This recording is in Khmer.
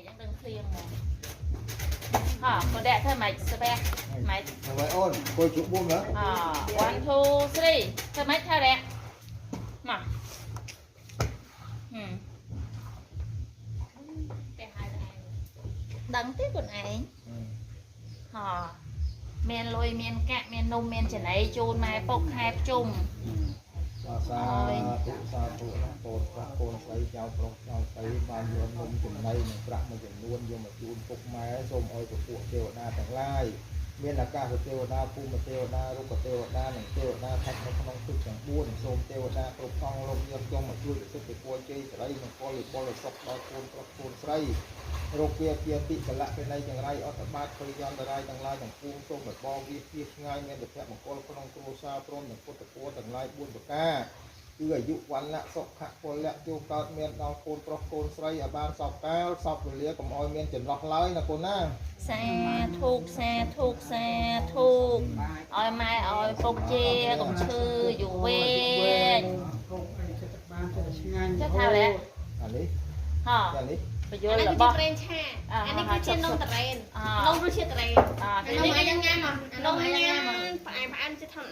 អញ្ចឹងដឹងភ្លៀងហ្មងហ៎ក៏ដាក់ធ្វើម៉េចស្វះម៉េច ហើយអូនគួយជក់បួមហ៎ អ1 2 3ធ្វើម៉េចថារៈមកហឹម តែហើយឯង ដឹងទេខ្លួនឯងហ៎មានលុយមានកាក់មាននំមានចំណីជូនម៉ែពុកខែភ្ជុំ សាសាធុសាធុណាកូនប្រុសកូនស្រីចៅប្រុសចៅស្រីបានយកនំចំណីនិងប្រាក់មួយចំនួនយកមកជូនពុកម៉ែសូមឲ្យពពួកទេវតាទាំងឡាយមានអាកាសទេវតាភូមិទេវតារុក្ខទេវតានិងទេវតាស្ថិតនៅក្នុងទិសទាំង4សូមទេវតាគ្រប់អង្គលោកយកចុះមកជួយប្រសិទ្ធពលជ័យសិរីមង្គលពលសុខដល់កូនប្រុសកូនស្រីរោគាជាតិកលៈពិន័យចង្រៃអត់បាតភយន្តរាយទាំងឡាយទាំងពួងសូមឲ្យបវាសជាឆ្ងាយមានសុភមង្គលក្នុងគ្រួសារព្រមទាំងពុទ្ធពលទាំងឡាយ4ប្រការគឺអាយុវណ្ណៈសុខៈពលៈចូលកើតមានដល់កូនប្រុសកូនស្រីឲ្យបានសពកាលសពវេលាកុំឲ្យមានចន្លោះឡើយណាកូនណា សាធុសាធុសាធុឲ្យម៉ែឲ្យពុកជាកុំឈឺយូរវែង ពុកអីចិត្តបានចិត្តឆ្ងាញ់ ចិត្តថារៈ អានេះ ហ៎ អានេះ បញ្យល អានេះគឺជា របស់ ប្រេងឆាអានេះគឺជានំតារ៉េន អ នំរសជាតិតារ៉េន អ អានំអាយ៉ាងញ៉ាំអានំ នំ អាយ៉ាង ញ៉ាំ ញ៉ាំផ្អែមផ្អែមជាធម្ម